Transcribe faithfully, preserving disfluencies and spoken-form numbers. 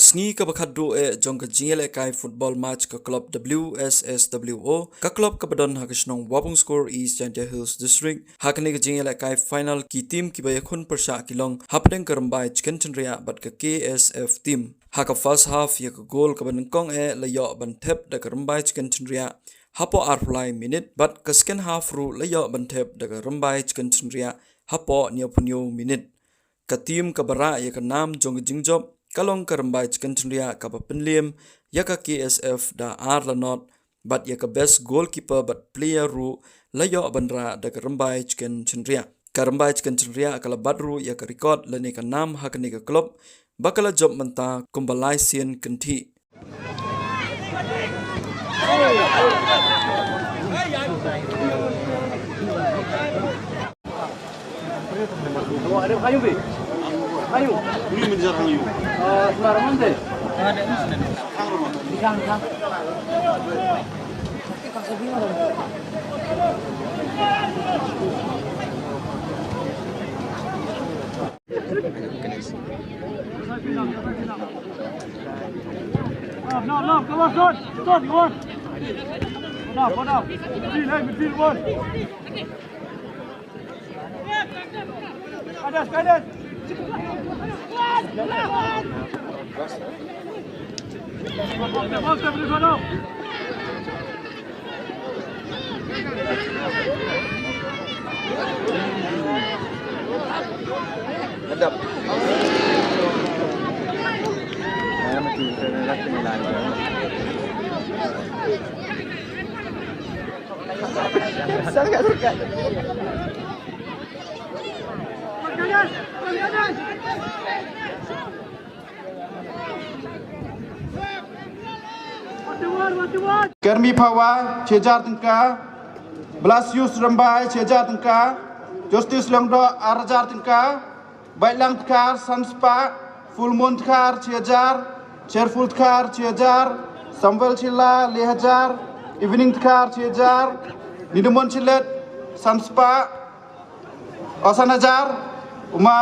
Sngi kaba khatduh eh jong ka jingïalehkai football match ka club W S S W O, ka club kaba don ha ka shnong Wabungskur, East Jaintia Hills District, ha kane ka jingïalehkai final ki team kiba ïakhun pyrshah ki long hapdeng ka Rymbai Chicken Chynriah bad ka K S F team. Ha ka first half ïa ka goal kaba nyngkong eh la ïoh ban thep da ka Rymbai Chicken Chynriah hapoh arphew lai minit bad ka second half ruh la ïoh ban thep da ka Rymbai Chicken Chynriah hapoh hynñiewphew hynñiew minit. Ka team kaba rah ïa ka nam jong ka jingjop ka long ka Rymbai Chicken Chynriah kaba pynliem ïa ka K S F da ar la not, bad ïa ka best goalkeeper bad player ruh la ïoh ban rah da ka Rymbai Chicken Chynriah. Ka Rymbai Chicken Chynriah ka la bat ruh ïa ka record lane ka nam ha kane ka club ba ka la jop mynta kumba lai sien kynthih. No, no, no, come on, son, son, come on. Put up, put up. Midfield, hey, midfield, one. Guidance, guidance. One step, one step, one step. Kermi Phawa, shi hajar tyngka. Blasius Rymbai, shi hajar tyngka. Justice Lyngdoh, ar hajar tyngka. Baitlang Dkhar, san spah. Fullmoon Dkhar, shi hajar. Cherful Dkhar, shi hajar. Samuel Shylla, le hajar. Evening Dkhar, shi hajar. Nidamon Shilet, san spah. O, san hajar. Uma